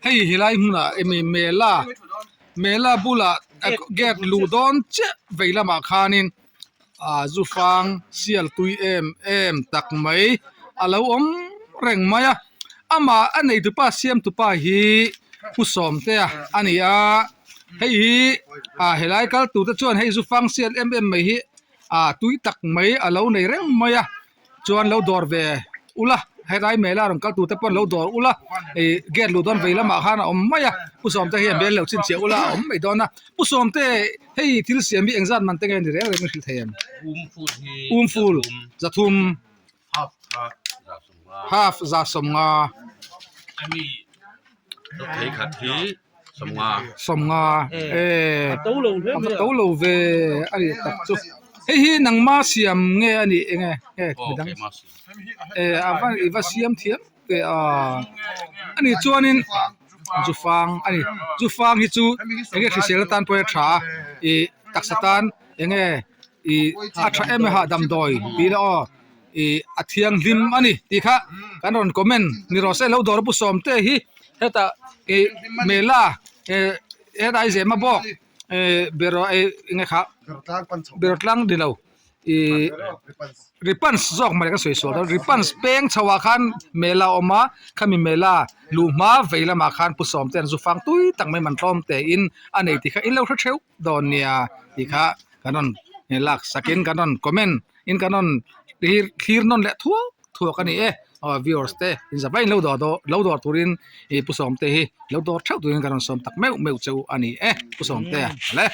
Hei helai hmunah emi mela mela bulah gate luh dawn chiah vei lamah khanin ah zu fang sial tui em em tak mai a lo awm reng mai a amah a nei tupa siam tupa hi pu sawmtea a ni a hei hi ah helai kal tur te chuan hei zu fang sial em em mai hi ah tui tak mai a lo nei reng mai a. Chuan lo dawr ve ula helai mela rawn kal tur te pawh lo dawr ula ih gate luh dawn vei lamah khan a awm mai a pu sawmte hian bel lo chhinchhiah ula a awm mai dawn a pu sawmte hei thil siam hi engzat man te nge ni reng reng in hrilh thei em um ful zathum half za sawmnga. Sawmnga e a va to lo ve a nih tak chu hei hi nangma siam nge a nih enge nge midang e a va i va siam thiam ve a a nih chuanin zu fang a ni zu fang hi chu enge hrisel atan pawh a tha a ih taksa tan enge ih a tha em a hahdam dawi tih ila aw. Ih a thianghlim a ni tih kha kan rawn comment ni rawh se lo dawr pu sawmte hi hetah ih mela eh hetah i zema bawk eh beraw eh eng nge kha berawtlang ni lo ih ripans zawk mai ka sawi sual dawn ripans peng chho ah khan mela a awm a khami mela luh hma vei lamah khan pu sawmte an zu fang tui tak mai man tlawm te in a nei tih kha in lo hre theuh dawn nia tih kha kan rawn lak sakin kan rawn comment. In kan rawn thlir thlir nawn leh thuak thuak a ni e aw viewers te in za vain lo dawr daw lo dawr turin ih pu sawmte hi lo dawr theuh turin kan rawn sawm tak meuh meuh cheu a ni e pu sawmte a le.